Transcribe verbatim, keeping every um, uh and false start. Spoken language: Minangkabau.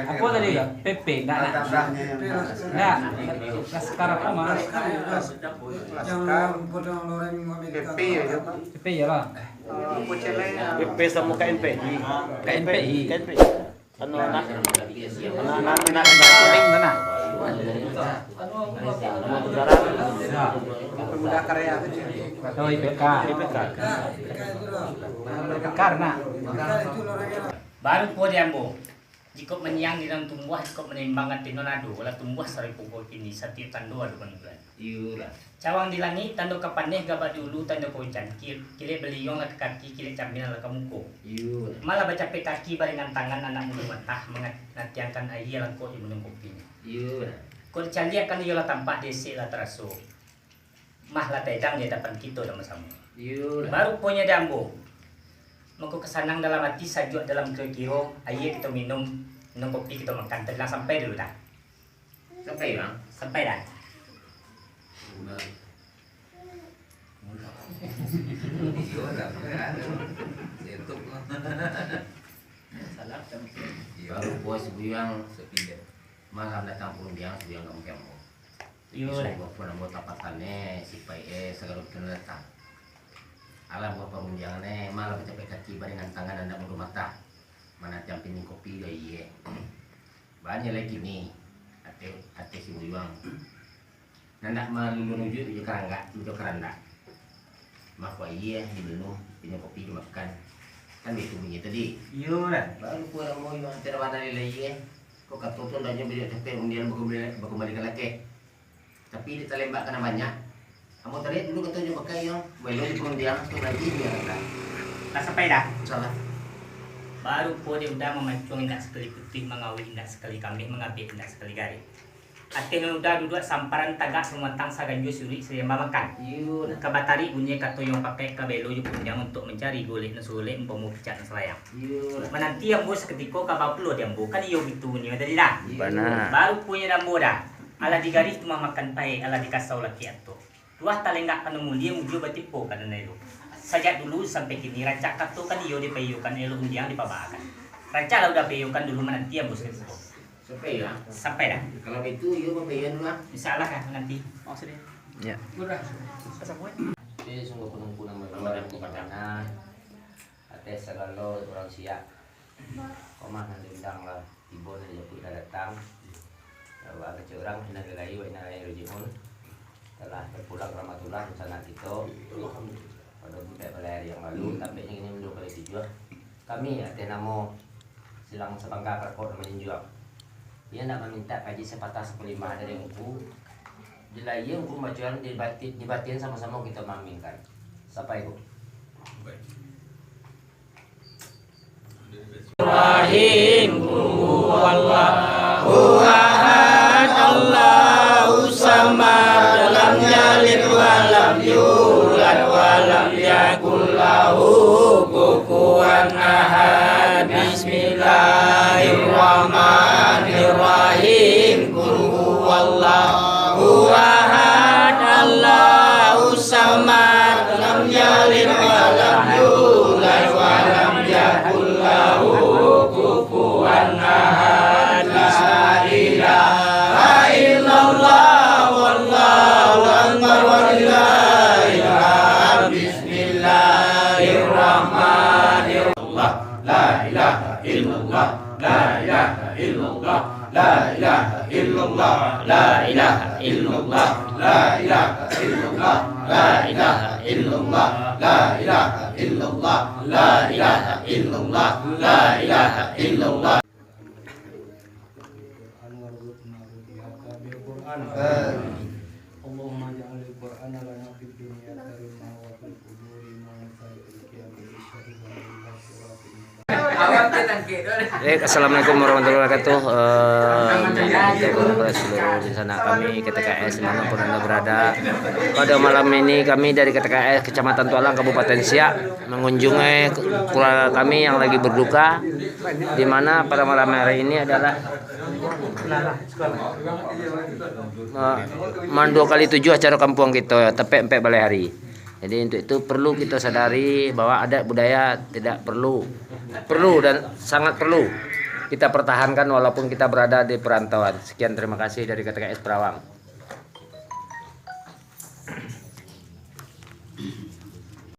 Apo tadi yo? P P, ndak, ndak. Ndak. Laskar apo mah? P P yo lah. P P samo K M P I. K M P I. Anu, anak, anak, anak, anak kuning tu nah. Pemuda karya tu. Oh, I P K. I P K. Karena. Baru pulo di ambo. Jikok manyiang di nan tumbuah, jikok manimbang ati nan ado, lah tumbuah saripuko kini, satiok tando ado panunjuan. Iyolah. Cawang di langik, tando ka paneh, gabak di ulu, tando ka ujan, ki-, kilek baliuang lah ka kaki, kilek camilan lah ka muko. Iyolah. Malah bacapek kaki, baringan tangan, anak mudo matah, mangatiangkan aia langkok jo minum kopinyo. Iyolah. Kok dicaliakkan, iyo lah tampak, desek lah taraso. Mah lah taedang di adapan kito samo-samo. Iyolah. Baru punyo di ambo. Mako kasanang dalam ati, sajuak dalam kiro-kiro, aia kito minum, minum kopi kito makan, tabilang sampai dulu dah. Sampai, Bang? Sampai dah. Udah. Udah. Iyo, dah. Salah, Bang. Iyo. Baru puas buyuang. Malam datang pun dia, buyuang kamu. Iyo, dah. Sungguahpun ambo tapataneh, sipaik e, sagalo kito datang. Alah buah parundiangan e, malah bacapek kaki, baringan tangan, anak mudo matah. Manatiang pining kopi jo aia. Banyak lai kini, ati, ati si buyuang. Nan ndak malulun ujuik jo karanggak, jo karandak. Mako aia diminum, minum kopi dimakan. Kan baitu bunyi tadi. Iyo, dah. Baru pulo ambo iyo, tiada badal lai, eh. Kok kato tu ndaknyo baliak capek rundiang bakumbali, bakumbali ka lakeh. Tapi di talembak kana banyak. Ambo tarik dulu kato jo bakai iyo, baelo di parundiang tu nanti biar lah. Lah sampai dah? Insyaallah. Baru pulo di udah mamancuang indak sakali putuih, mangawik indak sakali kamih, mangabek indak sakali garih. Ateh nan udah duduak samparan tagak, samatang saganjua siruik sariamba makan. Iyo, nah. Ka batarik bunyi kato yang pakai ka baelo jo parundiang untuak mancari golek nan sagolek, umpamo picak nan salayang. Iyo, nah. Mananti ambo sakutiko ka bapulo di ambo, kan iyo bitu bunyi tadi dah. Iyo. Bana. Baru punyo di ambo dah. Alah digarih tumah makan paek, alah dikasau laki atok. Tuah talenggak ka nan mulie, mujua batipo ka nan elok. Sajak dulu sampai kini, rancak kato kan iyo dipaiyokan, elok undiang dipabaakan. Rancak lah udah paiyokan dulu, mananti ambo sakutiko. Sampai lah. Sampai dah. Kalau itu, iyo, paiyoan dulu lah. Insyaallah kan nanti. Oh, sudah. Ya. Udah. Oke, sungguh penungku nama Tuhan di mana. Ateh sagalo urang siak. Komah nan diundang lah. Tibo nan dijapuik lah datang. Wa kecek urang, inna lillahi wa inna ilaihi raji'un. Telah terpulang rahmatullah rencana kito. Pada budak balai hari yang lalu, tampaknyo kini minggu kali tujuh. Kami, ateh namo Silang Sapangka Krakot Manjunjuang. Iyo nak mamintak kaji sapatah sakulimbah dari Ungku. Di lahia Ungku mambacoan, di batin, di batin samo-samo kito maaminkan. Sampai, Bu. Rahim, Qul huwallahu ahad, Allahu samad, lam yalid wa lam yulad, wa lam yakul lahu kufuwan ahad. Bismillahirrahmanirrahim. Qul huwallahu ahad, Allahu samad, lam yalid wa lam yulad, wa lam yakul lahu kufuwan ahad. La ilaha illallah, wallahu akbar, walillahil hamd. Bismillahirrahmanirrahim. La ilaha illallah, la ilaha illallah, la ilaha illallah, la ilaha illallah, la ilaha illallah, la ilaha illallah, la ilaha illallah, la ilaha illallah, la ilaha illallah. Allahumma ja'alil Qur'ana lana fid dunya karimah wa fil quburi munifan. Eh, assalamualaikum warahmatullahi wabarakatuh. Eh, kepada seluruh di sana kami K T K S dimanapun anda berada. Pada malam ini kami dari K T K S Kecamatan Tualang Kabupaten Siak mengunjungi keluarga kami yang lagi berduka, di mana pada malam hari ini adalah eh, mandua kali tujuh acara kampuang kito, tepek ampek balai hari. Jadi untuk itu perlu kita sadari bahwa adat budaya tidak perlu, perlu dan sangat perlu kita pertahankan walaupun kita berada di perantauan. Sekian, terima kasih dari K T K S Perawang.